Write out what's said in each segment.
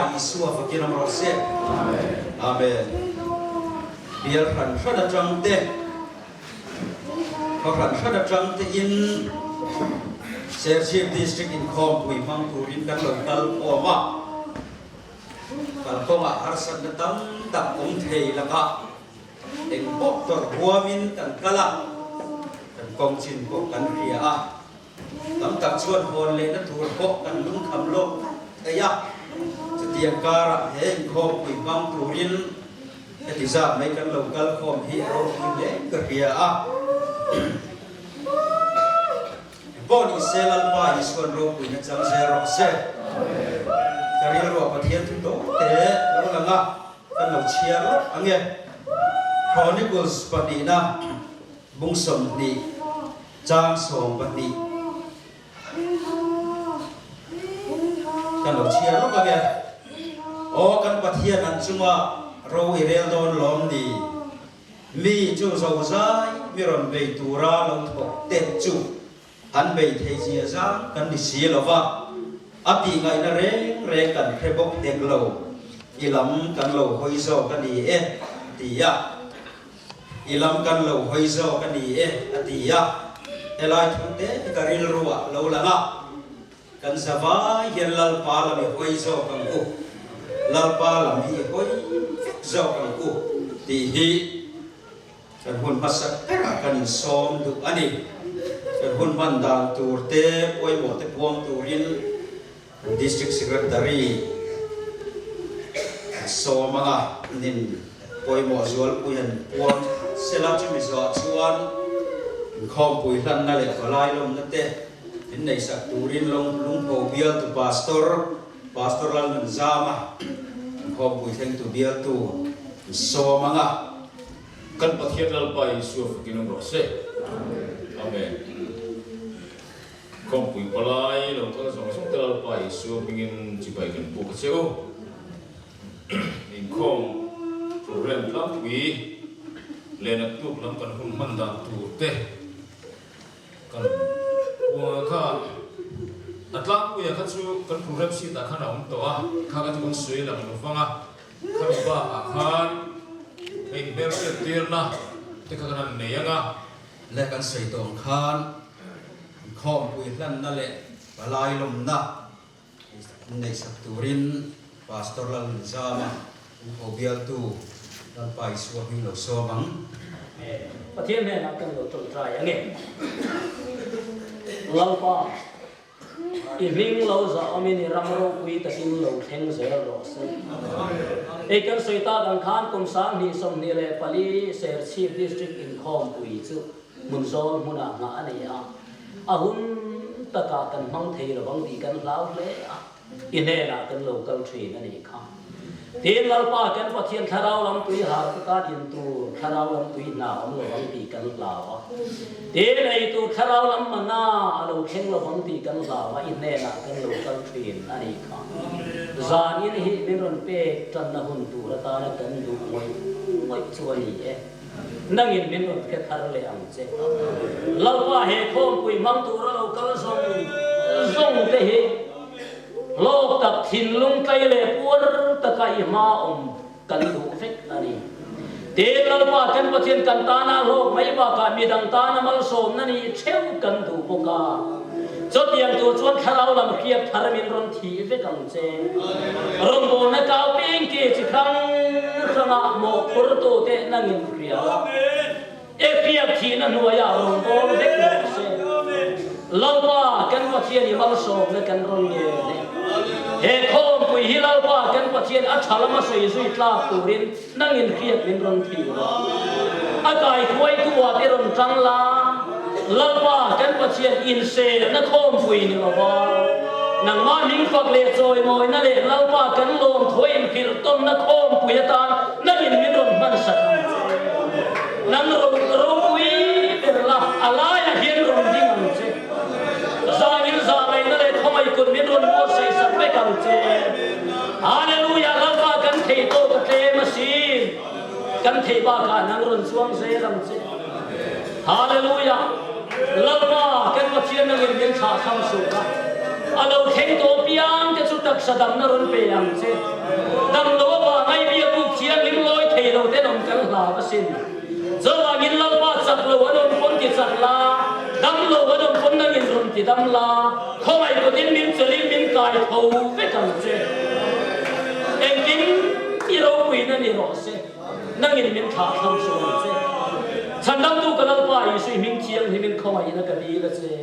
Lalpa Isua fakin awm rawh se. Amen. Bial hran hran atang te, khaw hran hran atang te in Serchhip District inkhawmpui hmang turin kan lo kal khawm a. Kalkawngah harsatna tam tak awm thei lakah eng pawh tawrh huamin kan kal a, kan kawng chin pawh kan hria a. Tam tak chuan hawn lehna tur pawh kan lungkham lawk thei a, chutiang karah he inkhawmpui hmang turin heti zat mai kan lo kal khawm hi a ropui hle ka hria a. Engpawh ni se Lalpa Isuan ropuina chang zel rawh se. Ka rilruah Pathian thu tawh te lo lang a, kan lo chhiar lawk ang e. Chronicles pahnihna bung 20. Chang 12 Ka lo chhiar lawk ang e. Aw kan Pathian an chunga ro i rel dawn lawm ni? Mi chu zozai mi rawn bei tura lo thawk te chu an bei thei zia zang kan ni si lo va, a tih ngaihna reng reng kan hre bawk hek lo, i lam kan lo hawi zawk a ni e, ti a. I lam kan lo hawi zawk a ni e, a ti a. Helai thu te hi ka rilru ah lo lang a, kan zavai hian Lalpa lam i hawi zawk ang u, Lalpa lam hi i hawi vek zawk ang u tih hi kan hun hmasa berah kan insawm duh a ni. Kan hun hman dan tur te, pawimawh te puang turin District Secretary sawm anga nin pawimawh zualpui han puang sela chumi zawh chuan inkhawmpui hlanna leh palai lawmna te min neihsak turin Lungpho bialtu Pastor Pastor Lalnunzama inkhawmpui thlengtu bialtu sawm anga Kan Pathian Lalpa Isua fakin awm rawh se. Amen. Khawmpui palai lo kal zawng zawng te Lalpa Isua hmingin chibai kan puk a che u. Inkhawm program tlangpui leh naktuk lam kan hun hman dan tur te kan puanga kha a tlangpuia kha chu kan program sheet ah khan a awm tawh a, kha kha chu kan sawi lang lo vang a, khami bakah khan inhmelhriat tirna te kha kan han nei ang a. Leh kan sawi tawh ang khan inkhawmpui hlanna leh palai lawmna neihsak turin Pastor Lalnunzama Pu Bialtu Lalpa Isua hming lo sawm ang. Pathian hnenah kan lo tawngtai ang e. Lalpa. I hming lo zahawmin i ram ropui takin lo thleng zel rawh se. Hei kan sawi tak ang khan kum 2024 Serchhip District inkhawmpui chu Hmunzawl hmunah nghah a ni a, a hun takah kan hmang thei lovang tih kan hlau hle a. I hnenah kan lo kal thin a nih kha. Tin, Lalpa kan Pathian thlarau lam tui har chu tan in tur thlarau lam tui hna awm lovang tih kan hlau a. Tin, ei tur thlarau lam mana a lo thleng lovang tih kan hlau a, i hnenah kan lo kal thin a nih kha. Zan in hi min rawn pek tanna hun tur atana kan duh ngawih ngawih chu a ni e. Nangin min rawn hre thar leh ang che. Lalpa he khawmpui hmang tura lo kal zawng zawng te hi hlawk tak thinlung tlai leh puar taka i hma awm kan duh vek a ni. Tin, Lalpa kan Pathian kan tana hlawk mai bakah midang tana malsawmna nih theuh kan duh bawk a. Chutiang tur chuan thlarau lam hriat thar min rawn thih vek ang che. Rawngbawlna kau peng ke chi hrang hrangah mawhphurtu te nangin hria la. E hriat thihna hnuaiah rawnbawl vek rawh se. Lalpa kan Pathian i malsawmna kan rawn ngen e. He khawmpui hi Lalpa kan Pathian a tha lama sawi zui tlak turin Nangin hriat min rawn thih rawh. A kaihruaitu ah te rawn tang la, Lalpa kan Pathian inserna khawmpui ni lova, nangmah hmingfak leh chawimawina leh Lalpa kan lawmthaw inhrilh tawnna khawmpui atan nangin min rawn hmansak ang che. Nang ropui ber la, a laiah hian rawn ding ang che. Zangin zahraihna leh khawngaih kut min rawn buatsaihsak vek ang che. Hallelujah Lalpa kan theih tawk a tlem asin. Kan theih bakah nang rawn chuang zel ang che. Hallelujah Lalpa kan Pathian nangin min thlah thlang suh la. A lo thleng tawh piang te chu taksa damna rawn pe ang che. Dam lo avanga i biakbuk thianghlim lawi thei lo ten awm kan hlau asin. Chuvangin Lalpa chak lo an awm pawn ti chak la, dam lo an awm pawn nangin rawn ti dam la, khawngaih kutin min chelin min kai tho vek ang che. Engkim i ropuina ni rawh se, nangin min thlah thlang suh ang che. Chhandamtu ka Lalpa Isu i hming thianghlimin khawngaihna ka dil a che.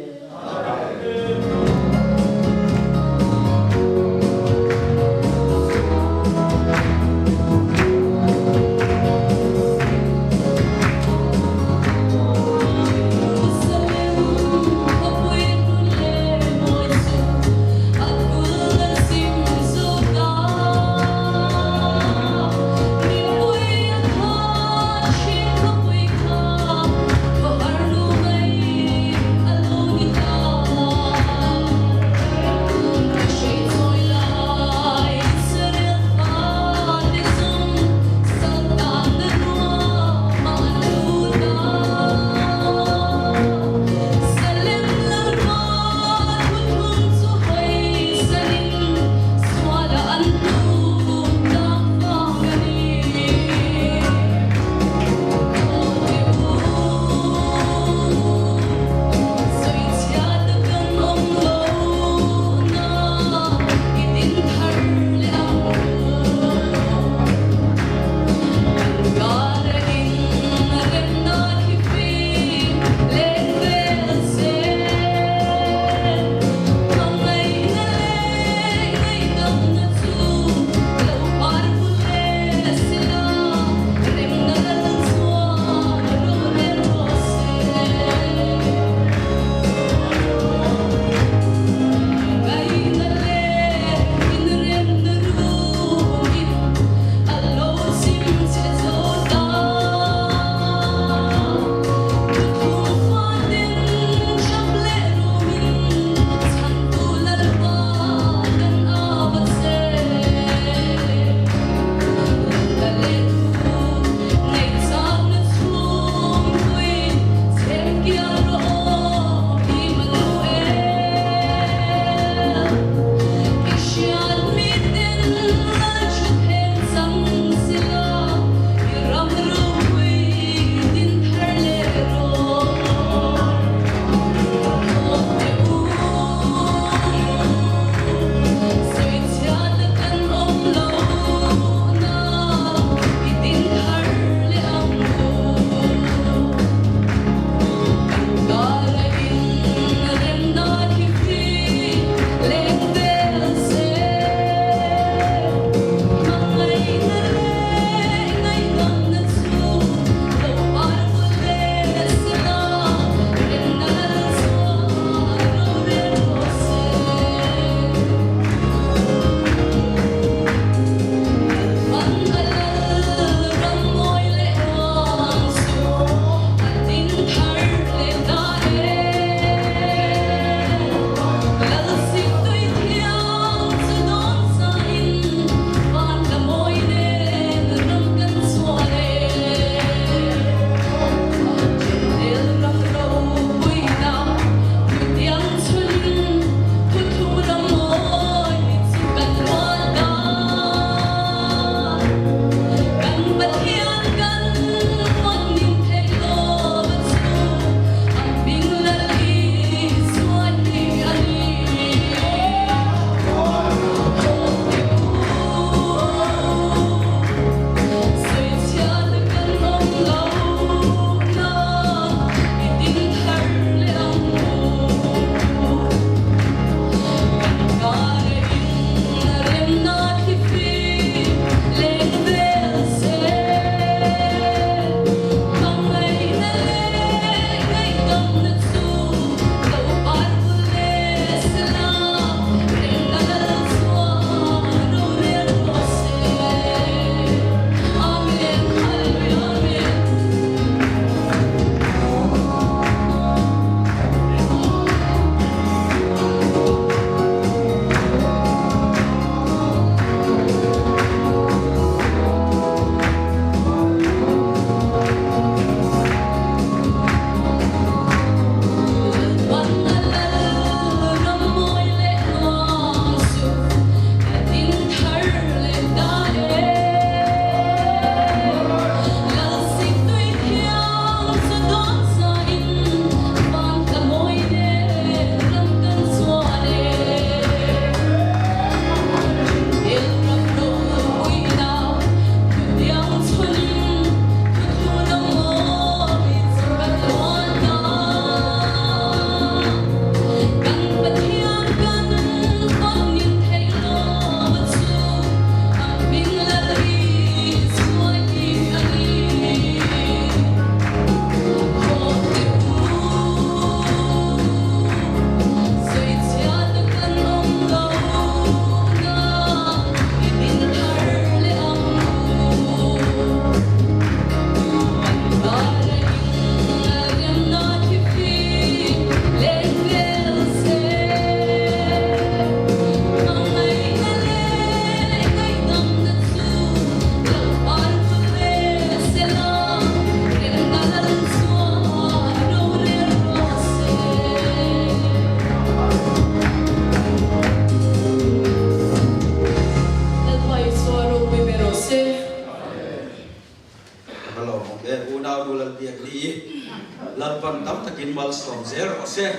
Lalpan tam takin malsawm zel rawh se.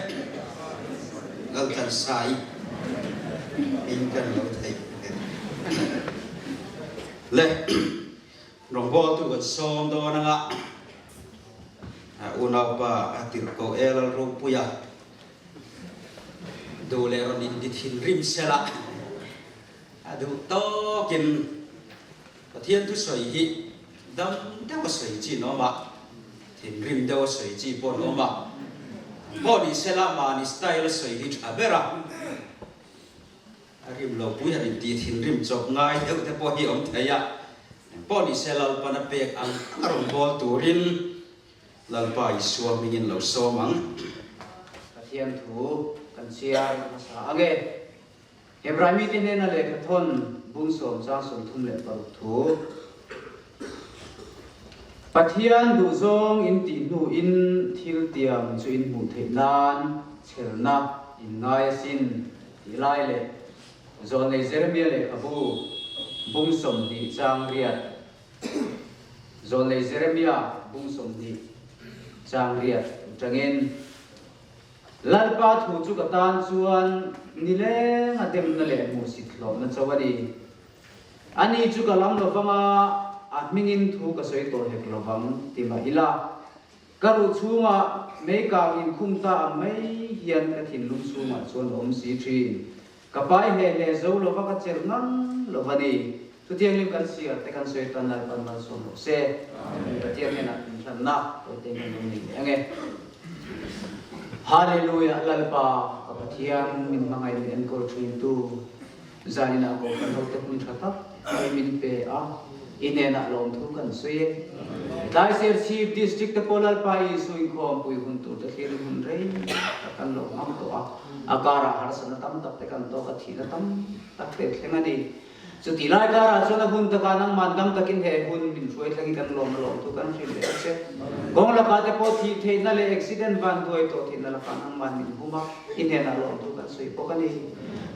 Lalthansai in kan lo theih le. Rawngbawltu kan sawm dawn anga unaupa a tirh ko e Lalropuia duh leh rawn in ti thinrim sela a duh tawkin Pathian thusawi hi dam deuh a sawi chi an awm a, thinrim deuh a sawi chi pawh an awm a, pawh ni sela mahni style a sawi hi tha ber a. A rim lo pui han intih thinrim chawp ngai deuh te pawh hi awm thei a, engpawh ni se Lalpan a pek ang ang a rawn bawl turin Lalpa Isua hmingin lo sawm ang. Pathian thu kan chhiar hmasa ang e. Hebrai mite hnena lehkha thawn bung sawm chang 36 thu. Pathian duhzawng in tih hnuin thil tiam chu in hmuh theih nan chhelna in ngai asin tih lai leh Zawlnei Jeremia lehkhabu bung 20 chang riat Zawlnei Jeremia bung 20 chang riat atangin Lalpa thu chu ka tan chuan nileng a demna leh hmuhsit hlawhna cho a ni. Ani chu ka lam lovang a, a hmingin thu ka sawi tawh hek lovang ti mah ila, ka ruh chhungah mei kang inkhum ta ang mai hian ka thinlung chhungah chuan a awm si thin. Ka pai hle hle zo lova ka chelh ngang lo a ni. Chutiangin kan siar te kan sawi tan Lalpan malsawm rawh se. Pathian hnenah inhlanna tawite hian lo nei leh ang e. Hallelujah Lalpa ka Pathian min hmangaih min enkawl thin tu zaninah kohhran ho te hun tha tak mai min pe a i hnenah lawmthu kan sawi e. Tlai Serchhip District te pawh Lalpa Isu inkhawmpui hun tur te thlir hun rei tak kan lo hmang tawh a. A karah harsatna tam tak te kan tawk a, thihna tam tak te thleng a ni. Chutih lai karah chuan a hun takah nangmah dam takin he hun min hruai thleng hi kan lawm a lawm thu kan hrilh leh a che. Kawng lakah te pawh thih theihna leh accident van duai tawh theihna lakah nangmah min hum a, i hnenah lawm thu kan sawi bawk a ni.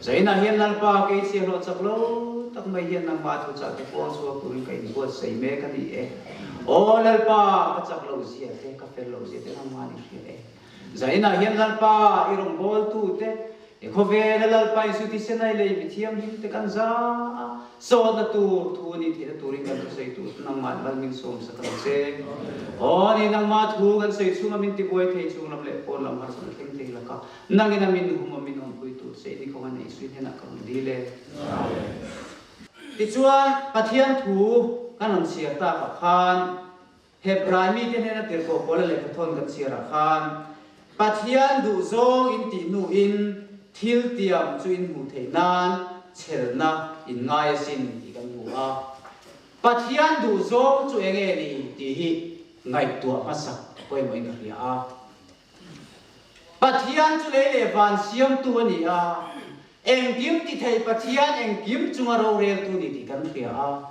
Zainah hian Lalpa kei chhiahhlawh chak lo tak mai hian nangmah thu chah te puang chhuak turin ka inbuatsaih mek a ni e. Aw Lalpa, ka chak loh zia te, ka fel loh zia te nangmah ni hria e. Zainah hian Lalpa i rawngbawltute, i khawvela Lalpa Isu thisen ai lei mi thianghlim te kan za a, sawtna tur thu ni theihna turin kan thusawi tur chu nangmah mal min sawm sak ang che. Aw ni, nangmah thu kan sawi chhunga min tibuai thei chung lam leh pawn lam harsatna thleng thei laka nangin a min hum a min awmpui tur che i ni kawng a neih sui hnenah ka rawn dil e. Tichuan, Pathian thu kan rawn chhiar takah khan, Hebrai mite hnena tirhkoh Paula lehkha thawn kan chhiarah khan, Pathian duhzawng in tih hnuin thil tiam chu in hmuh theih nan chhelna in ngai asin tih kan hmu a. Pathian duhzawng chu eng nge ni tih hi ngaihtuah hmasak pawimawhin ka hria a. Pathian chu lei leh van siamtu a ni a, engkim ti thei Pathian engkim chunga roreltu ni tih kan hria a.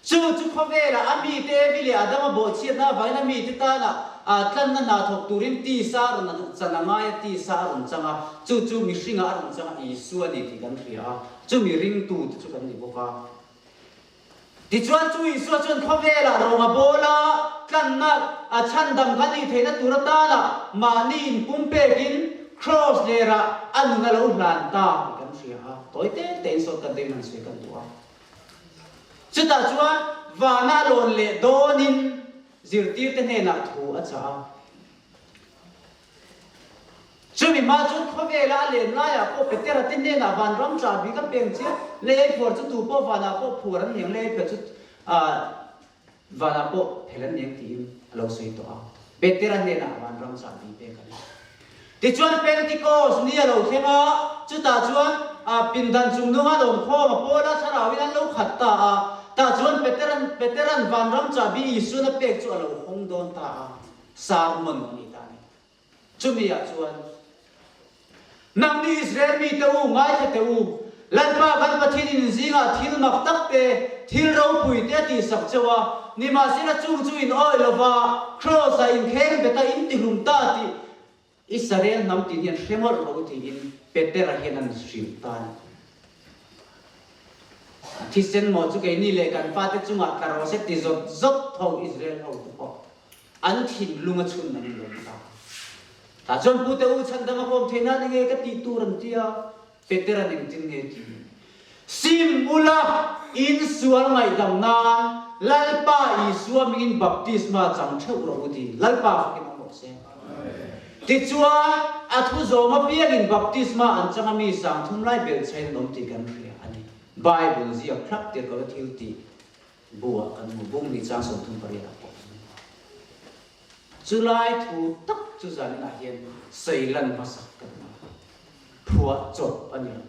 Chu chu khawvelah a mite Evi leh Adama bawhchhiatna avangin a mite tana tlanna hna thawk turin tisa a rawn chan a ngai a, tisa a rawn chang a, chu chu mihringah a rawn chang a, Isua a ni tih kan hria a, chumi ringtute chu kan ni bawk a. Tichuan chu Isua chuan khawvelah rawng a bawl a, tlanna a chhandam kan nih theihna tur atana mahni inpumpekin Kraws lerah a nun a lo hlan ta tih kan hria a, tawi te tein sawt kan ring han sawi kan duh a. Chutah chuan vana a lawn leh dawnin zirtirte hnenah thu a chah a. Chumi hma chuan khawvela a len laiah pawh Petera te hnenah vanram chahbi ka peng chiah, lei phuar chu tu pawh vanah pawh phuar an niang, lei phelh chu vanah pawh phelh an niang tiin a lo sawi tawh a. Petera hnenah vanram chahbi pek a ni. Tichuan Pentikos ni a lo thleng a, chutah chuan pindan chung nunga lawmkhawm a Paula thlarauin an lo khat ta a, tah chuan Peteran Peteran vanram chahbi Isuan a pek chu a lo hawng dawn ta a, sermon a ni ta a ni. Chumi ah chuan, Nangni Israel mite u, ngaithla teh u, Lalpa kan Pathian in zingah thil mak tak te, thil ropui te a tihsak cheu a, nimahsela chung chu in awih lova, Kraws-ah in kheng bet a, in tihlum ta tih Israel hnam tin hian hre mawlh rawh u tiin Petera hian an hrilh ta a ni. A thisen maw chu keini leh kan fate chungah tla rawh se ti zawt zawt tho Israel ho te pawh. An thinlung a chhun an lawm ta. Tah chuan pute u chhandam a kawm theih nan enge ka tih tur an ti a, Petera'n engtin nge ti? Sim ula, in sual ngaihdam nan Lalpa Isua mingin baptisma chang theuh rawh u ti. Lalpa fakin awm rawh se. Tichuan, a thu zawm apiangin baptisma an chang a mi 3000 lai belhchhain an awm tih kan hria a ni. Bible ziak thlap tir ko la thil tih bu ah kan hmu bung ni chang 38 ah pawh kan hmu. Chulai thu tak chu zaninah hian sawi lan hmasak ka duh a, phuah chawp a ni lo.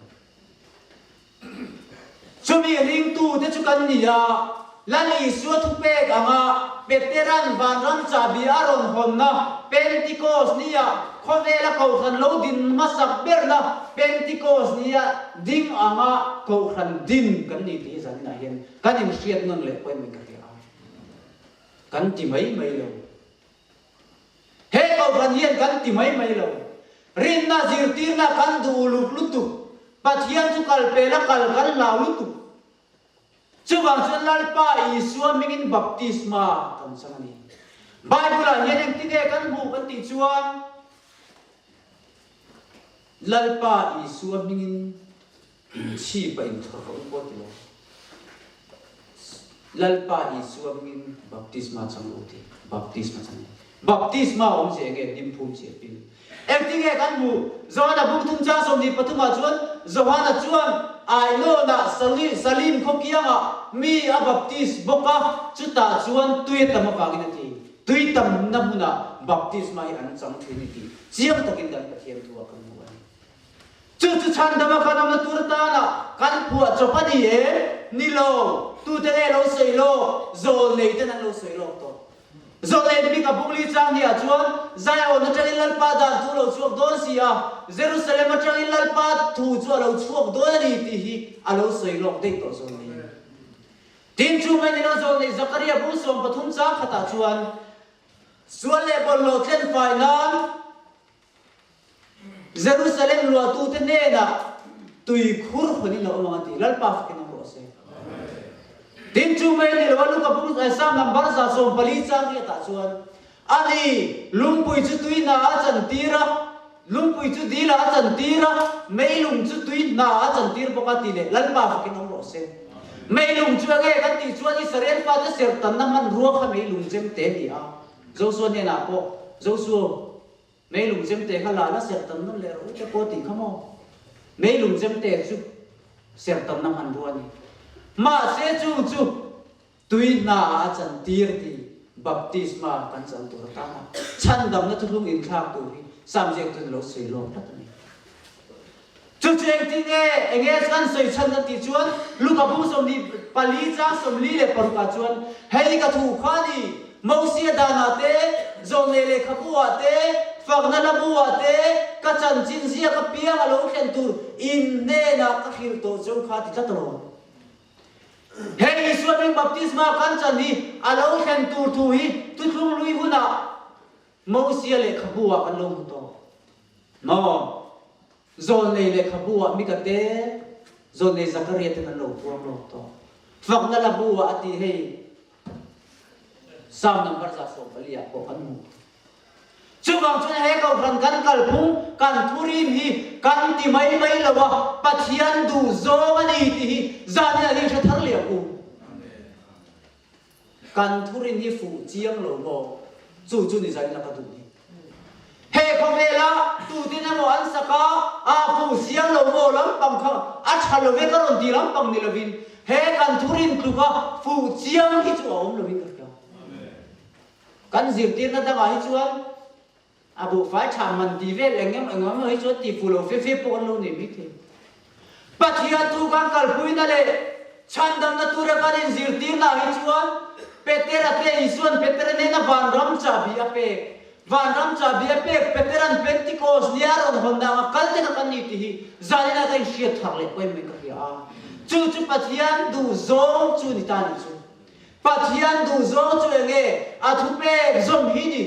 Chumi ringtute chu kan ni a, Lal Isua thupek anga Petera'n vanram chahbi a rawn hawnna Pentikos nia khawvela kohhran lo din hmasak berna Pentikos nia ding anga kohhran din kan ni tih hi zaninah hian kan inhriat nawn leh pawimawhin ka hria a. Kan ti mai mai lo. He kohhran hian kan ti mai mai lo. Rinna zirtirna kan duh uluk lutuk. Pathian chu kal pela kal kan hlau lutuk. Chuvang chuan Lalpa Isua hmingin baptisma kan chang a ni. Bible-ah hian engtin nge kan hmuh kan tih chuan Lalpa Isua hmingin Chhip a inthawr rawh u pawh ti lo. Lalpa Isua hmingin baptisma chang u ti. Baptisma chang u. Baptisma awm che enge hnim phum che pil. Engtinge kan hmuh? Johana bung thum chang 23 ah chuan Johana chuan Ainawnah Salim khaw kiangah mi a baptis bawk a, chutah chuan tui a tam avangin a ti. Tui tamna hmunah baptisma hi an chang thin i ti. Chiang takin kan Pathian thu ah kan hmu a ni. Chu chu chhandama kan awmna tur atana kan phuah chawp a ni em? Ni lo. Tute nge lo sawi lawk? Zawlnei ten an lo sawi lawk tawh. Zawlnei bik a bungli chang ni ah chuan Zion atangin Lalpa dan thu a lo chhuak dawn si a, Jerusalem atangin Lalpa thu chu a lo chhuak dawn a ni tih hi a lo sawi lawk daih tawh zawlnei. Tin, chu mai ni lo zawlnei Zakaria bung 13 chang khatah chuan sual leh bawlhhlawh thlen fai nan, Jerusalem luahtute hnenah tuikhur hawnin a awm ang a ti. Lalpa fakin awm rawh se. Tin chu mai a ni lo a, Luka bung Sam number 140 chang hi atah chuan ani lungpui chu tui hna a chantir a, lungpui chu dil ah a chantir a, meilung chu tui hna a chantir bawk a ti leh Lalpa fakin awm rawh se. Meilung chu enge kan tih chuan Israel fate serhtanna hmanrua kha meilung chem te a ni a. Joshua hnenah pawh Joshua Meilung chemte kha la la serh tam nawn leh rawh u te pawh tih kha maw? Meilung chemte chu serh tamna hmanrua a ni. Mahse chung chu tui hna ah a chantir ti baptisma kan chan tur atana chhandamna thuthlung inthlak tur hi Sam ziaktu in a lo sawi lawk tlat a ni. Chu chu engtin nge enge kan sawi chhan kan tih chuan Luka bung 24 chang 46 ah chuan hei ka thu kha a ni, Mosia danah te, Zawlnei lehkhabu ah te, Fakna hlabu ah te, ka chanchin ziak apiang a lo thlen tur in hnenah ka hrilh tawh cheu kha ti tlat alawm. Hei Isua hming baptisma kan chan hi a lo thlen tur thu hi thuthlung lui hunah Mosia lehkhabu ah kan lo hmu tawh. Maw? Zawlnei lehkhabu ah Mika te, Zawlnei Zakaria ten an lo puang lawk tawh. Fakna hlabu ah a ti hei Psalm number 140 ah pawh kan hmu. Chuvang chuan he kohhran kan kalphung, kan thurin hi kan ti mai mai lo a, Pathian duh zawng a ni tih hi zanin ah hi hre thar liau u. Kan thurin hi fuh chiang lo maw? Chu chu ni zanin a ka duh ni. He khawvela tutin emaw an sak a, a fuh chiang lo maw lampang kha a tha lo ve ka rawn ti lampang ni lovin he kan thurin tluka fuh chiang hi chu a awm lovin ka hria. Kan zirtirna dangah hi chuan A buhfai tha man ti vel eng emaw eng emaw hi chuan ti fuh lo fe fe pawh an lo nei mai thei. Pathian thu kan kalpuina leh chhandamna tura kan inzirtirna ah hi chuan Petera te Isuan Petera nena vanram chahbi a pek, vanram chahbi a pek Petera'n Pentikos nia rawn hawn dang a kal te kha kan ni tih hi zaninah ka inhriat thar leh pawh em mai ka hria a. Chu chu Pathian duhzawng chu ni ta ni chu. Pathian duhzawng chu enge a thupek zawm hi ni?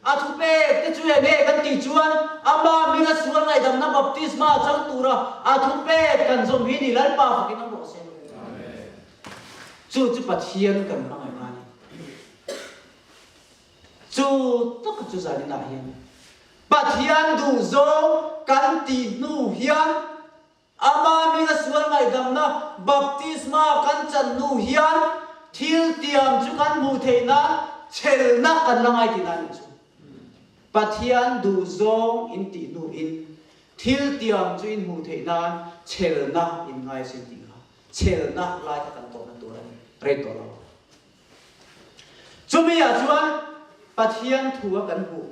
A thupek te chu enge kan tih chuan ama hminga sual ngaihdamna baptisma chang tura a thupek kan zawm hi ni Lalpa fakin awm rawh se. Chu chu Pathian kan hmangaih a ni. Chu tak chu zaninah hian. Pathian duhzawng kan tih hnu hian Ama hminga sual ngaihdamna baptisma kan chan hnu hian thil tiam chu kan hmuh theih nan chhelna kan la ngai tihna a nih chu. Pathian duhzawng in tih hnu in thil tiam chu in hmuh theih nan chhelna in ngai sin tih kha chhelna lai kha kan tawhna tur a ni rei tawh lo. Chumi ah chuan Pathian thu a kan hmuh.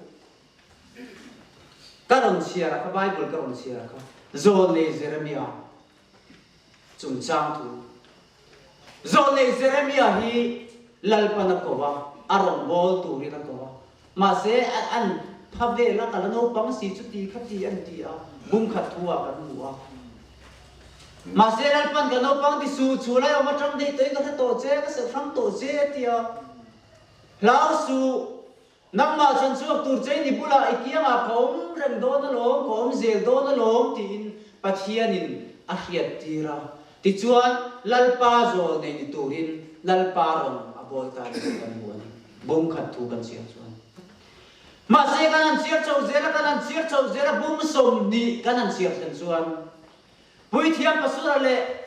Ka rawn chhiar a kha Bible ka rawn chhiar a kha Zawlnei Jeremia chungchang thu. Zawlnei Jeremia hi Lalpan a ko a, a rawn bawl turin a ko a. Mahse an pha vel a, ka la naupang si chuti khati an ti a, bungkhat thu ah kan hmu a. Mahse Lalpan ka naupang ti su chu lai awm atang daih tawhin ka hre tawh che, ka serh hrang tawh che a ti a. Hlau suh, nangmah chhan chhuak tur che ni bulah i kiangah ka awm reng dawn alawm, ka awm zel dawn alawm tiin Pathianin a hriat tir a. Tichuan Lalpa zawl nei ni turin Lalpa rawn a bawl ta ni kan hmu a ni. Bungkhat thu kan chhiar chuan. Mahse kan han chhiar chho zel a, kan han chhiar chho zel a, bung 20 kan han chhiar thlen chuan Puithiam Pasura leh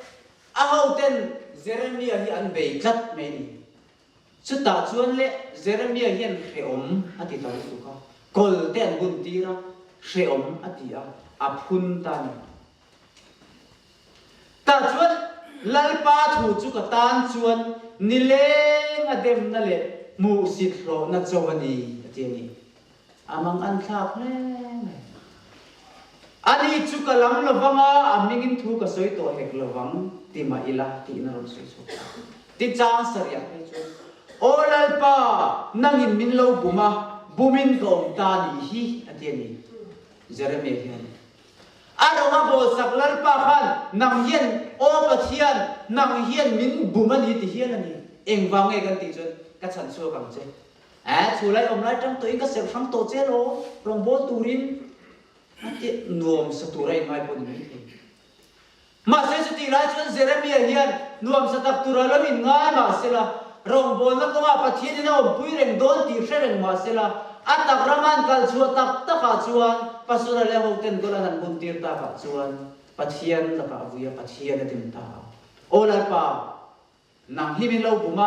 a hoten Jeremia hi an bei tlat mai a ni. Chutah chuan leh Jeremia hian hrehawm a ti ta lutuk a, kawl te an bun tir a, hrehawm a ti a, a phun ta a ni. Tah chuan Lalpa thu chu ka tan chuan nileng a demna leh hmuhsit hlawhna cho a ni, a ti a ni. A mang an thlak hle mai. Ani chu ka lam lovang a, a hmingin thu ka sawi tawh hek lovang ti mah ila tiin a rawn sawi chhuak ta. Ti chang sarih phei chuan, Aw Lalpa, nangin min lo bum a, bumin ka awm ta nih hi, a ti a ni. Jeremiah hian A rawng a bawlsak Lalpa khan nang hian Aw Pathian, nang hian min bum a ni ti hial a ni. Engvang nge kan tih chuan ka chhan chhuak ang che. Aa chu lai awm lai tang tawhin ka serh hrang tawh che law, rawngbâwl turin a ti nuam sa tur a inngai pawh ni mai thei. Mahse chutih lai chuan Jeremia hian nuamsa tak tura lo inngai mahsela, rawngbawlna kawngah Pathianin a awmpui reng dawn tih hre reng mahsela, a tak rama an kal chhuah tak takah chuan Pasura leh hoten goal an han buntir takah chuan Pathian lakah a vui a, Pathian a dim ta a. Aw Lalpa, Nang hi min lo bum a,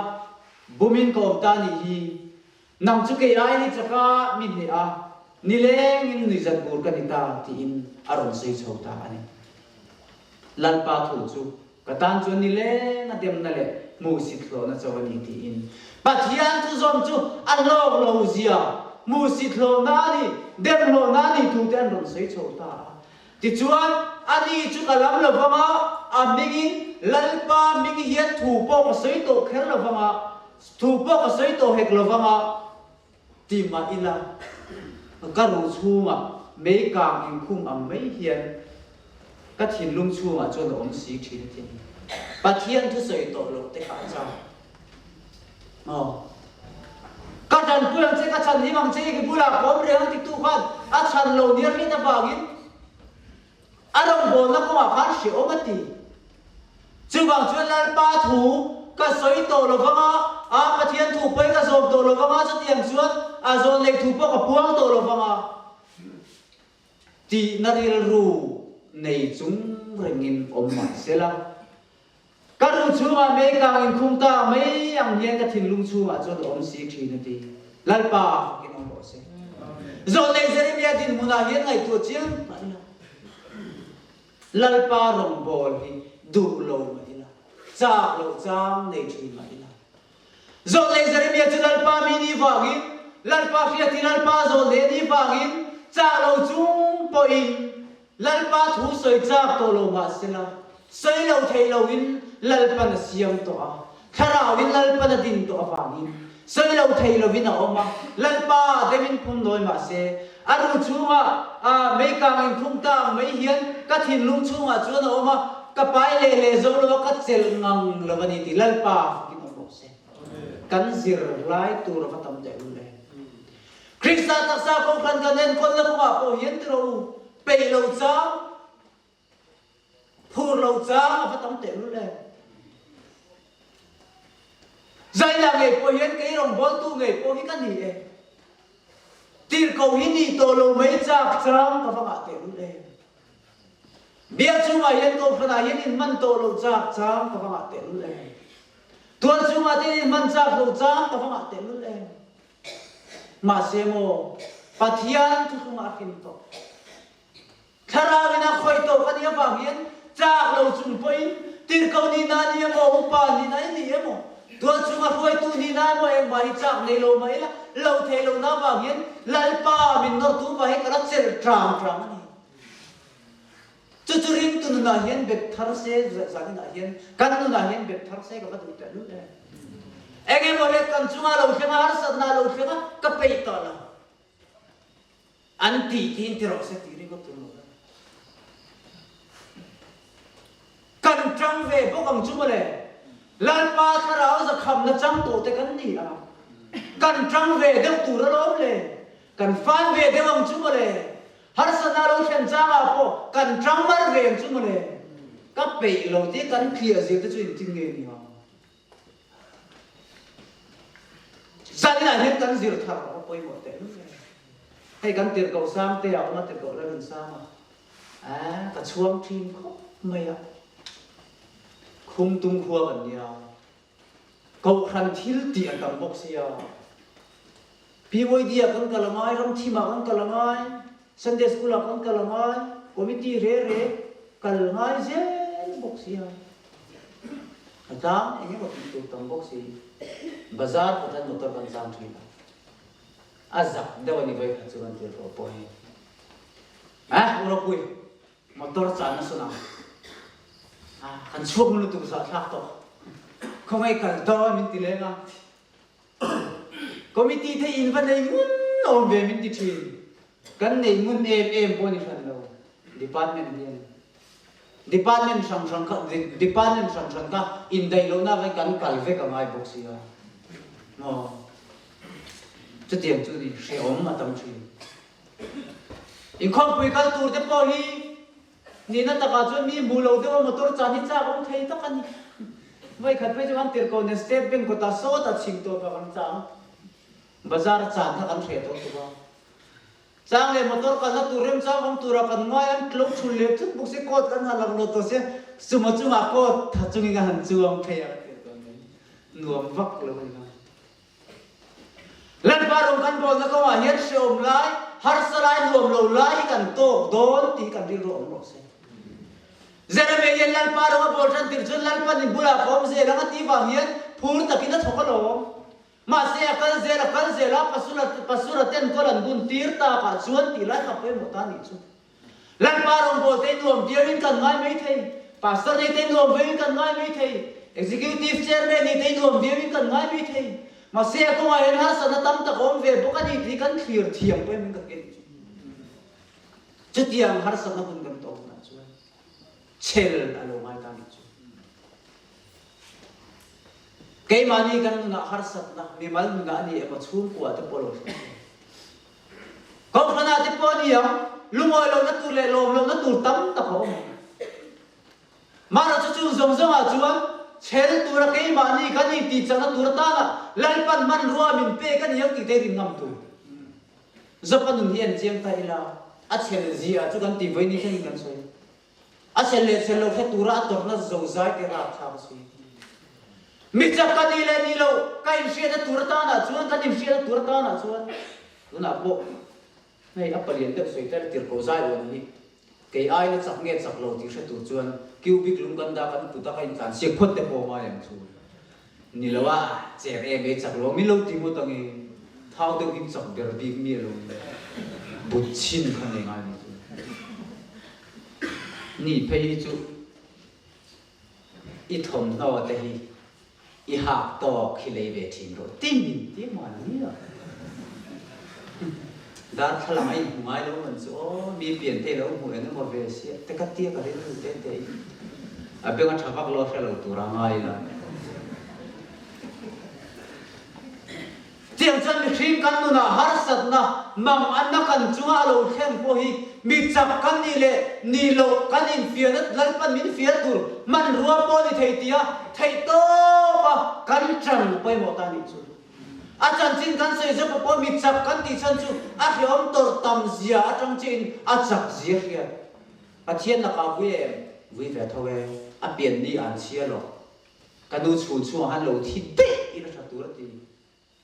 bumin ka awm ta nih hi. Nang chu kei ai ni chaka mi hneh a, nilengin nuihzat bur ka ni ta, tiin a rawn sawi chho ta a ni. Lalpa thu chu ka tan chuan nileng a demna leh hmuhsit hlawhna cho a ni, tiin. Pathian thu zawm chu a hlawk lo zia, hmuhsit hlawhna a ni, dem hlawhna a ni thu te an rawn sawi chho ta a. Tichuan, ani chu ka lam lo vang a, a hmingin Lalpa hming hian thu pawh ka sawi tawh kher lo vang a, thu pawh ka sawi tawh hek lo vang a, ti mah ila, ka ruh chhungah mei kang inkhung ang mai hian ka thinlung chhungah chuan a awm si thin a ti a ni. Pathian thusawi tawh loh te kha a chau. Aw. Ka tanpui ang che, ka chhan him ang che, i bulah ka awm reng ang titu khan a chhan lo nia hriat avangin a rawngbawlna kawngah khan hrehawm a ti. Chuvang chuan Lalpa thu ka sawi tawh lo vang a, a Pathian thu pawhin ka zawm tawh lo vang a, chutiang chuan a zawn leh thu pawh ka puang tawh lo vang a tihna rilru nei chung rengin awm mah sela. Ka ruh chhungah mei kang inkhung ta mai ang hian ka thinlung chhungah chuan a awm si thin a ti. Lalpa fakin awm rawh se. Zawlnei Jeremia dinhmunah hian ngaihtuah chiang mah ila, Lalpa rawngbâwl hi duh lo mah ila, châk loh châng nei thin mah ila. Zawlnei Jeremia chu Lalpa mi ni vangin, Lalpa hriat hi Lalpa zawlnei a nih vangin châk lo chung pawhin Lalpa thu sawi châk tawh lo mah sela, sawi lo thei loin Lalpan a siam tawh a, Thlarauin Lalpan a din tawh avangin sawi lo thei loin a awm a, Lalpa demin phum nawi mah se, a ru chhungah mei kang inkhung ta ang mai hian ka thinlung chhungah chuan a awm a, ka pai leh leh zo lo a, ka chelh ngang lo a ni tih Lalpa fakin awm rawh se. Kan zir lai tur a va tam teh lul em. Krista taksa kohhran kan enkawlna kawngah pawh hian ti rawh u, peih lo chang, phur lo chang a va tam teh lul em. Zaina ngei pawh hian kei rawngbawltu ngei pawh hi ka ni e. Tir. Tirhkoh hi nih tawh lo mai chak chang ka va ngah teh lul em. Biak chungah hian kohhranah hian in hman tawh lo chak chang ka va ngah teh lul em. Tual chungah te in hman chak lo chang ka va ngah teh lul em. Mahse maw Pathian thuthlungah a hrim tawh. Thlarau in a khawih tawh ka nih avang hian chak lo chung pawhin tirhkoh nihna a ni emaw, upa nihna i ni emaw, tual chunga hruaitu nihna emaw engmah hi chak nei lo mah ila, lo thei lohna avang hian Lalpa min nawrtu vah hi ka la chelh tang tang a ni. Chu chu ringtu nunah hian bet thar se, zaninah hian kan nunah hian bet thar se ka va duh tehlul em. Eng emaw let kan chunga lo thleng a, harsatna lo thleng a, ka peih tawh lo. An tih tiin ti rawh se tih ringawt tur lo na. Kan ṭang ve bawk ang chu mawle. Lalpa thlarau zakhamna chang tawh te kan ni a. Kan ṭang ve deuh tur alawm le. Kan fan ve deuh ang chu mawle. Harsatna lo thlen changah pawh kan ṭang mar ve ang chu mawle. Ka peih lo tih kan tliah zir te chu engtin nge ni ang? Zaninah hian kan zir thar a pawimawh teh lul e. Hei kan tirhkoh sang te a awm a, tirhkoh la run sang a. Aa, ka chhuang thin khawp mai a. Khum tum khua kan nia. Kohhran thil tih a tam bawk sia. PYD ah kan kal a ngai, ramthim ah kan kal a ngai, Sunday school ah kan kal a ngai, committee re re kal ngai zel bawk sia. A tlang eng emaw tih tur tam bawk si. Bazar kawt hian motor kan chang thin a. A zak deuh a ni vawikhat chu kan tir tawh pawh hi. Eh, u Ropui, motor chan na sawn ang. Ah, kan chhuak ngun lutuk zahthlak tawh. Khawngaih kal dawn min ti leng a. Committee te in va nei ngun awm ve min ti thin. Kan nei ngun em em pawh ni hran lo. Department hian Department hrang hrang kha Department hran hran kha indaih lohna avangin kan kal vek a ngai bawk sia. Maw? Chutiang chu ni hrehawm a tam thin. Inkhawmpui kal tur te pawh hi Nihna takah chuan mi hmuh lo deuha motor chan hi chak awm thei tak a ni. Vawikhat phei chu kan tirhkoh nen State Bank kawtah sawtah chhing tawpah kan chang. Bazar a chan kha kan hreh tawh tuk a. Chang leh motor kalna tur remchang awm turah kan ngai an tlo thul leh thut bawk sia coat kan han laklawh tawh sia suma chungah coat tha chungin a han chuang phei a kan tirhkoh nen nuam vak lo a ni kha. Lalpa rawng kan bawlna kawngah hian hreawm lai, harsa lai, nuam lo lai hi kan tawk dawn tih hi kan rilru awm rawh se. Jeremia hian Lalpa rawng a bawl tan tir chuan Lalpan in bulah ka awm zel ang a tih vang hian phur takin a thawk alawm. Mahse a kal zel a kal zel a, pasura pasura ten kawl an bun tir takah chuan tih lai kha pawimawh ta nih chu. Lalpa rawngbawl te nuam viauin kan ngai mai thei, Pastor nei te nuam viauin kan ngai mai thei, Executive Chairman ni te nuam viauin kan ngai mai thei. Mahse a kawngah hian harsatna tam tak a awm ve bawk a ni tih kan thlir thiam pawh em kan en chu. Chutiang harsatna hun kan tawk hunah chuan chel a lo ngai ta nih chu. Keimahni kan nunah harsatna, mimal nunah a ni emaw chhungkua te pawh lo thleng thei. Kohhranah te pawh a ni ang, lungawi lohna tur leh lawm lohna tur tam tak a awm ang. Mahna chu chung zawng zawngah chuan chhel tura keimahni kan intihchakna tur atana Lalpan hmanrua min pek a ni ang tih te rin ngam tur. Zopa nun hi en chiang ta ila, a chhel zia chu kan tih vawiin thlengin kan sawi. A chhel leh chhel lo hre tura a tawrhna zozai te rapthlak a sawi. Mi chak ka nih leh nih loh ka inhriatna tur atanah chuan, kan inhriatna tur atanah chuan tunah pawh hei a palian deuh sawi tel tirhkoh zai uan hi kei aina chak nge chak lo tih hre tur chuan cubic lung kan dah kan kut a ka intlan siak phawt te pawh ngai ang chu ni lo a cher em ei chak lo min lo ti ngawt ang e thau deuh in chak ber bik mi alo but chin kha nei ngai ni chu ni phei hi chu I thawmhnaw te hi i hak tawk hi lei ve thin rawh ti min ti maw an ni a. Darthlalang a inhmu ngai lo man chu aw mi pian te lo hmu eng emaw ve sia te ka tia ka rilru te te in a beng a tha vak lo hre lo tur a ngai la. Tiang chuan mihring kan nunah harsatna, manganna kan chunga a lo thleng pawh hi mi chak kan nih leh nih loh kan infiahna Lalpan min fiah tur hmanrua pawh ni thei tia theihtawpa kan ṭang pawimawh ta nih chu. A chanchin kan sawi zawk pawh mi chak kan tih chhan chu a hreawm tawrh tam zia atang chiahin a chak zia hriat. Pathian lakah vui em? Vui ve tho e. A pian ni an chhia lo. Ka nu chhun chhungah khan lo thi daih ila tha tur a ti.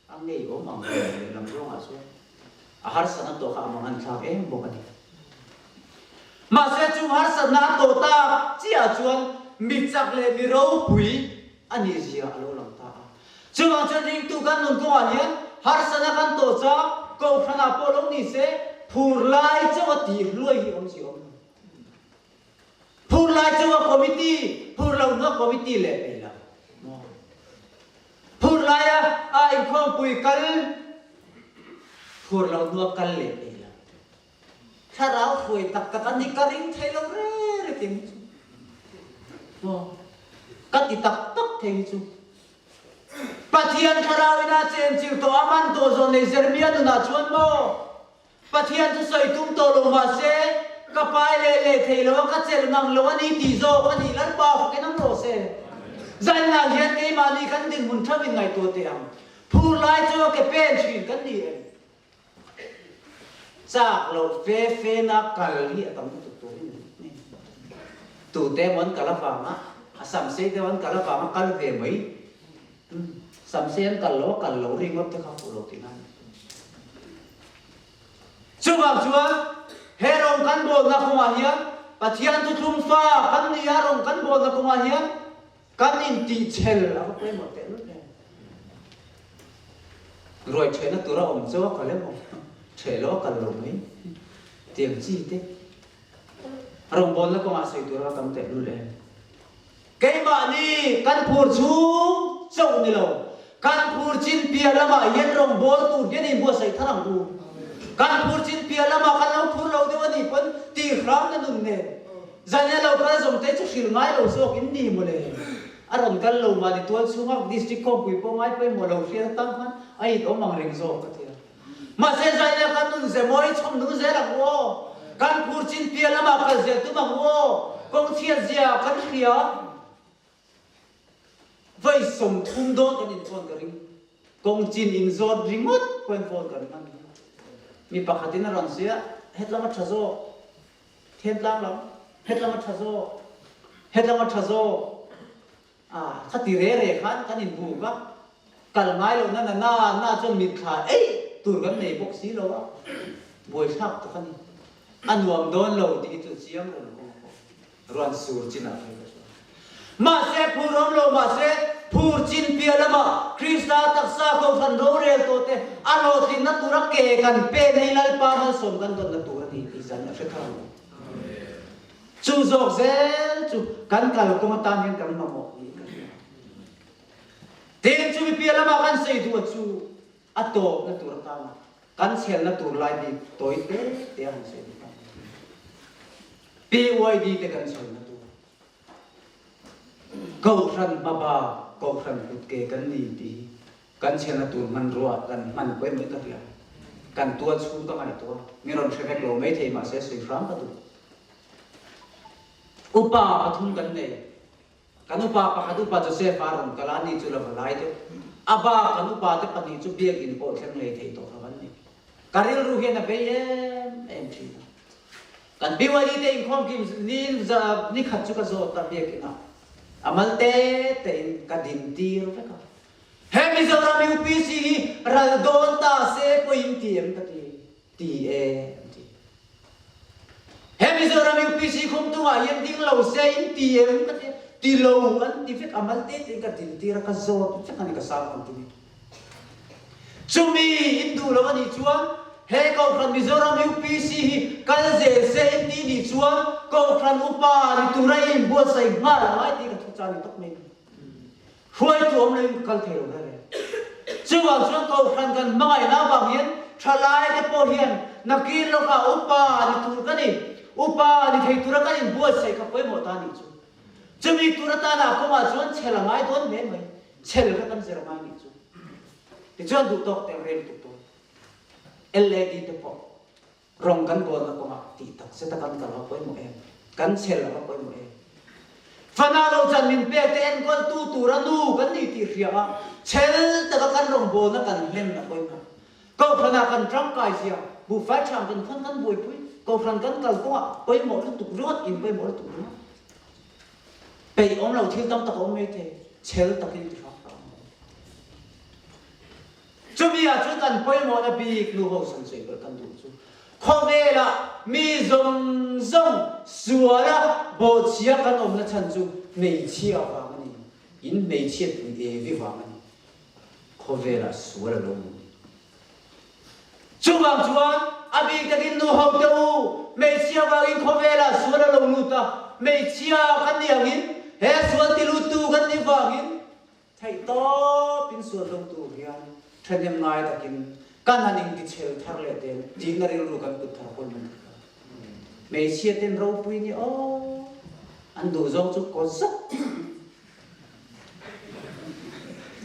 A ngei awm ang ve lehlam zawngah chuan a harsatna tawh kha a mang an thlak em bawk a ni. Mahse chung harsatna a tawh tak chiah chuan mi chak leh mi ropui a nih zia a lo lang ta a. Chuvang chuan ringtu kan nun kawngah hian harsatna kan tawh chang kohhranah pawh lo ni se phur lai chauh a tih hluai hi awmzia awm lo. Phur lai chauh a committee, phur lo hnuah committee leh peih lo. Phur laia a inkhawmpui kal, phur lo hnuah kal leh peih lo. Thlarau hruai tak tak an ni ka ring thei lo re re ti hi chu. Maw? Ka ti tak tak thei hi chu. Pathian thlarau in a chenchilh tawh a man tawh zawn nei Jeremia nunah chuan maw? Pathian chu sawi tum tawh lo mahse, ka pai leh leh thei lo a, ka chelh ngang lo a ni tih zawk a nih Lalpa fakin ang rawh se. Zainah hian keimahni kan dinhmun theuh in ngaihtuah teh ang. Phur lai chu a ke pen thin kan ni em? Chak loh fe fe na kal hi a tam lutuk tur in ni. Tute emaw an kal avanga, a samsei deuh an kal avanga kal ve mai. Samsei an kal lo a kal lo ringawt te kha fuh lo tih nan. Chuvang chuan he rawng kan bawlna kawngah hian Pathian thuthlung fa kan ni a rawng kan bawlna kawngah hian kan intihchhel a va pawimawh teh lul em. Ruai ṭhehna tura awm chu a kal emaw ṭheh lo a kal lo mai tiang chi te rawngbawlna kawngah sawi tura tam teh lul em. Keimahni kan phur chhung chauh ni lo, kan phur chin piah lamah hian rawngbawl tur hian inbuatsaih thar ang u. Kan phur chin piah lamah kan lo phur lo deuh a nih pawn tih hramna nun nen zan lo kal zawng te chu hrilh ngai lo zawk in ni mawle. A rawn kal lo mahni tual chhunga district khawmpui pawh ngai pawimawh lo hriat atan khan a inawm ang reng zawk ka ti a. Mahse zaina kan nun ze mawi chhawm nung zel ang u aw. Kan phur chin piah lamah kal zel tum ang u aw. Kawng chhiat zia kan hria. Vai 30 dawn kan inphone ka ring. Kawng chin inzawt ringawt pawhin phone kan hman hi. Mi pakhatin a rawn sawi a, hetlam a tha zawk. Thentlang lam, hetlam a tha zawk. Hetlam a tha zawk. A, khati re re khan kan inbuk a, kal ngai lo na na na na chuan mitthla eih tur kan nei bawk si lo a, buaithlak tak a ni. A nuam dawn lo tih hi chu chiang reng kawng pawh ruan sur chinah phei ka chuan. Mahse phur awm lo mahse phur chin piah lamah Krista taksa kohhran rorel tawh te a hlawhtlinna tura ke kan pen hi Lalpa malsawm kan dawnna tur a ni tih zan a hre thar lo. Chu zawk zel chu kan kalkawng atan hian kan mamawh niin ka hria. Tin, chu mipi lamah kan sawi duh a chu a tawpna tur atana kan chhelna tur lai bik tawi te te a han sawi duh ta. PYD te kan chhelna tur. Kohhran hmaba, kohhran kutke kan ni tih hi kan chhelna tur hmanrua kan hman pawimawh in ka hria. Kan tual chhung ka ngaihtuah a, mi rawn hre vek lo maithei mahse sawi hram ka duh. Upa pathum kan nei. Kan upa pakhat upa Joseph a rawn kal a, ani chu la va lai deuh. A ba kan upa te pahnih chu biakinn pawh thleng lei thei tawh lo an ni. Ka rilru hian a bei em em thin a. Kan BYD te inkhawm kim ni ni khat chu ka zawt a biakinn ah. A mal te te in ka din tir vek a. He Mizoram UPC hi ral dawn ta se pawhin ti em ka ti, ti e an ti. He Mizoram UPC khumtungah hian ding lo se in ti em ka ti, ti lo an ti vek, a mal te tein ka din tir a, ka zawt vek a ni ka sang ang ti ni. Chumi in duh lo a nih chuan he Kohhran Mizoram UPC hi kal zel se in ti nih chuan Kohhran upa ni tura i inbuatsaih nghal a ngai tih ka thu chang ni tawp mai. Hruaitu awm loin ka kal thei lo reng reng. Chuvang chuan Kohhran kan hmangaihna avang hian thalaite pawh hian nakin lawkah upa ni tur ka ni, upa ni thei tura kan inbuatsaih kha pawimawh ta nih chu. Chumi tur atana kawngah chuan chhel a ngai dawn hle mai, chhel kha kan zir a ngai nih chu. Tichuan duhtawk teh rel tuk dawn. LAD te pawh Rawng kan bawlna kawngah tih tak zeta kan kal a pawimawh em? Kan chhel a va pawimawh em? Fana lo chan min pek te enkawl tu tura nu kan ni tih hria a, chhel taka kan rawngbawlna kan hlen a pawimawh. Kohhran ah kan tangkai zia, buhfai ṭham kan khawn kan buaipui, kohhran kan kal kawngah pawimawh lutuk ringawt in pawimawh lutuk ringawt. Peih awm lo thil tam tak a awm mai thei, chhel takin ti hrang hrang. Chumi ah chuan kan pawimawhna bik nu ho san sawi belh kan duh chu khawvela mi zawng zawng suala bawhchhia kan awmna chhan chu hmeichhia vang a ni. In hmeichhiat pui evi vang a ni. Khawvela sual a lo ni. Chuvang chuan a bik takin nu ho te u, hmeichhia vangin khawvela sual a lo lut a, hmeichhia kan ni angin he sual ti luttu kan nih vangin Theih tawp in sual lo tur hian thahnem ngai takin kan han inti chhel thar leh ten tihna rilru kan put thar pawn an ti ta. Hmeichhia ten ropui ni aw an duh zawng chu kaw zak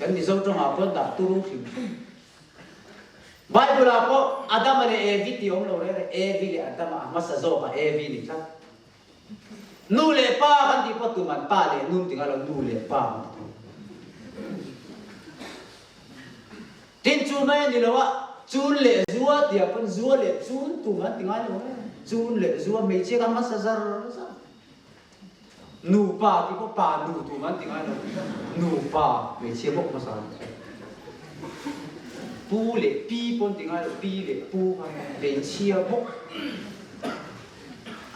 kan Mizo tawngah pawh dah turu hrim hrim. Bible ah pawh Adama leh Evi tih awm lo reng reng, Evi leh Adama a hmasa zawkah Evi ni tlat. Nu leh pa kan tih pawh tuman pa leh nu ti ngai lo, nu leh pa kan ti thung. Tin chu mai a ni lo a, chun leh zua tiah pawn zua leh chun tuman ti ngai lo e. Chun leh zua hmeichhia kha hmasa zar zar. Nupa tih pawh pa nu tuman ti ngai lo, nupa hmeichhia bawk hmasa an ti. Pu leh pi pawn ti ngai lo, pi leh pu kha hmeichhia bawk.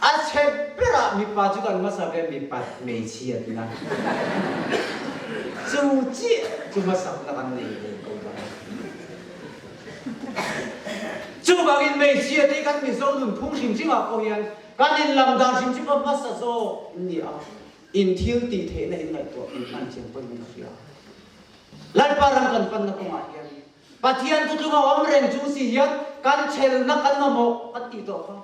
A chhe berah mipa chu kan hmasa ve mipat hmeichhia tina chu chiah chu hmasakna kan nei ve ko ta. Chuvangin hmeichhia te hi kan Mizo nun phung hrim hrim ah pawh hian kan inlam dan hrim hrim a hmasa zawk in ni a, in thil tih theihna in ngaihtuah in hman thiam pawhin min hria. Lalpa ram kan panna kawngah hian Pathian thutlung a awm reng chung si hian kan chelna kan mamawh kan tih tawh kha.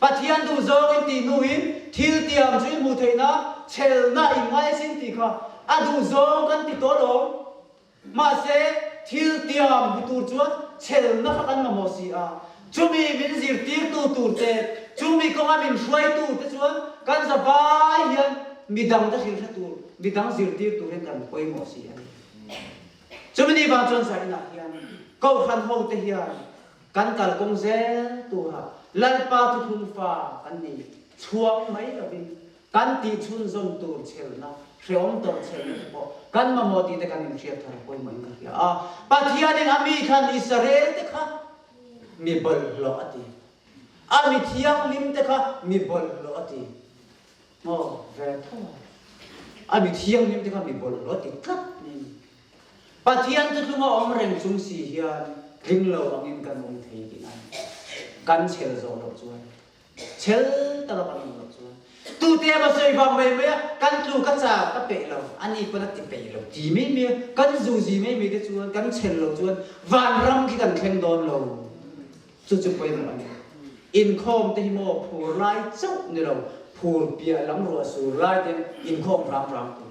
Pathian duh zawng in tih hnu in thil tiam chu i hmuh theih na chelna in ngai asin tih kha a duh zawng kan ti tawh lawm. Mahse thil tiam hmu tur chuan chelna kha kan mamawh si a. Chumi min zirtirtu tur te, chumi kawnga min hruaitu te chuan kan za vai hian midang te hrilh hre tur, midang zirtir tur hian kan pawimawh si a ni. Chumi ni vang chuan zainah hian Kohhran hote hian kan kalkawng zel tura Lalpa thuthlung fa kan ni chhuang mai lovin kan tihchhunzawm tur chhelna, hreawm tawrh chhelna te pawh kan mamawh tih te kan inhriat thar pawimawhin ka hria a. Pathianin a mi khan Israel te kha mi bawlhhlawh a ti. A mi thianghlim te kha mi bawlhhlawh a ti. Maw ve tho a mi thianghlim te kha mi bawlhhlawh ti tlat mai a ni. Pathian thutlunga awm reng chung si hian tling lo angin kan awm thei tih a ni. Kan chhel zawh loh chuan, chhel taka kan awm loh chuan, tute emaw sawi vang mai mai a kan tlu ka chak ka peih lo, ani pawn a ti peih lo ti mai mai a kan zuzi mai mai te chuan kan chhel loh chuan vanram khi kan thleng dawn lo. Chu chu pawimawh a ni. Inkhawm te hi maw phur lai chauh ni lo, phur piah lam ruah sur lai te inkhawm hram hram tur.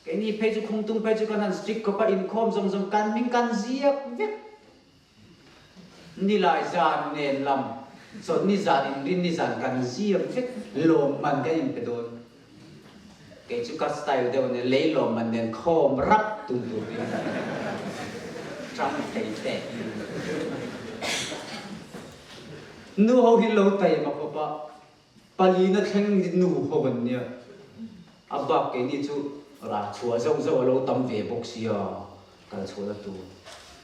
Keini phei chu khungtung phei chu kan han strict khawp a, inkhawm zawng zawng kan hming kan ziak vek. Nilai zan nen lam, chawlhni zan inrinni zan kan ziak vek, lawmman kan inpe dawn. Kei chu ka style deuh ania, lei lawmman nen khawm rap tum tur hi tang thei teh. Nu ho hi lo taima khawp a, palina thleng nu ho an nia. A bak keini chu rah chhuah zauh zauh a lo tam ve bawk sia, kal chhuahna tur.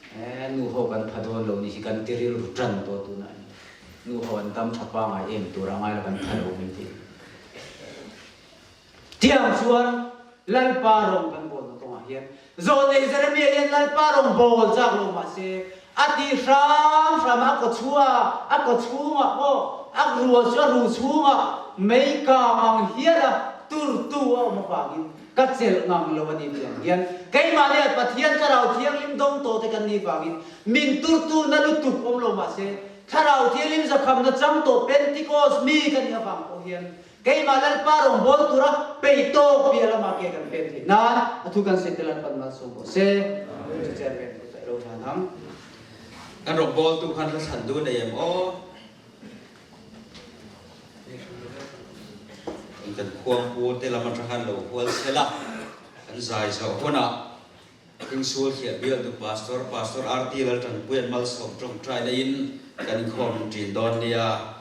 E, nu ho kan pha dawn lo ni hi kan ti rilru tan tawh tunah hian. Nu ho an dam tha pangai em tur a ngai lo kan pha lo min ti. Tiang chuan Lalpa rawng kan bawlna kawngah hian Zawlnei Jeremiah hian Lalpa rawng bawl chak lo mah se a ti hram hram a, a kaw chhuah a kaw chhungah pawh a rual chu a ru chhungah mei kang ang hial a turtu a awm avangin ka chelh ngang lo a ni tih ang hian keimahni Pathian Thlarau Thianghlim dawng tawh te kan nih vangin min turtu na lutuk awm lo mah se Thlarau Thianghlim zakhamna chang tawh Pentecost mi ka nih avang pawh hian keimah Lalpa rawngbawl tura peih tawk piah lamah ke kan pen theih nan a thu kan sawi te Lalpan malsawm rawh se. Chu chairman pawh chu a lo hlan ang. Kan rawngbawltu khan hla thlan duh nei em aw? Kan khuangpu te lam atang khan lo hual sel a, kan zai zawh hunah Thingsul Thiah Bialtu Pastor, Pastor RT Laltanpuia'n malsawm tawngtai naiin kan inkhawm ṭin dawn nia.